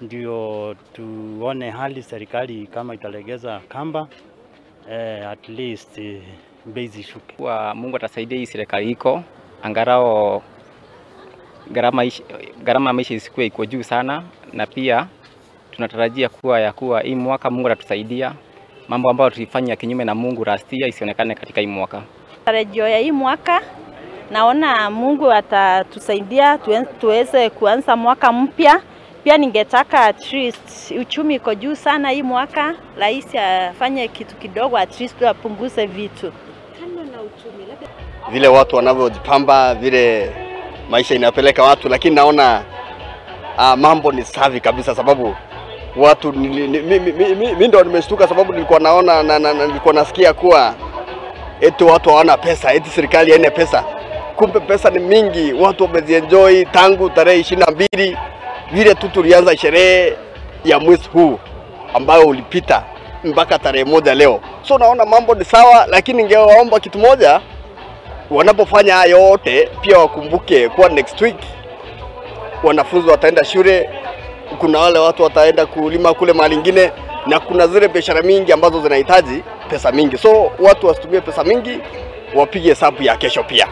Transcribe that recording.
Ndio tuone hali serikali kama italegeza kamba, at least bei zishuke. Kwa Mungu atasaidia hii serikali iko angalau gharama maisha isikuwe iko juu sana, na pia tunatarajia kuwa ya kuwa hii mwaka Mungu atatusaidia mambo ambayo tulifanya kinyume na Mungu last year isionekane katika hii mwaka. Tarajio ya hii mwaka naona Mungu atatusaidia tuweze kuanza mwaka mpya. Pia ningetaka at least uchumi iko juu sana hii mwaka, rais afanye kitu kidogo at least apunguze vitu. Kando na uchumi, labda vile watu wanavyojipamba, vile maisha inapeleka watu, lakini naona mambo ni safi kabisa, sababu watu mimi ndo nimeshtuka, sababu nilikuwa naona na nilikuwa nasikia kuwa eti watu hawana pesa, eti serikali haina pesa. Kumbe pesa ni mingi, watu wamezienjoy tangu tarehe 22 vile tu tulianza sherehe ya mwezi huu ambayo ulipita mpaka tarehe 1 leo. So naona mambo ni sawa, lakini ningewaomba kitu moja, wanapofanya haya yote pia wakumbuke kuwa next week wanafunzi wataenda shule, kuna wale watu wataenda kulima kule mahali ingine, na kuna zile biashara mingi ambazo zinahitaji pesa mingi. So watu wasitumie pesa mingi, wapige hesabu ya kesho pia.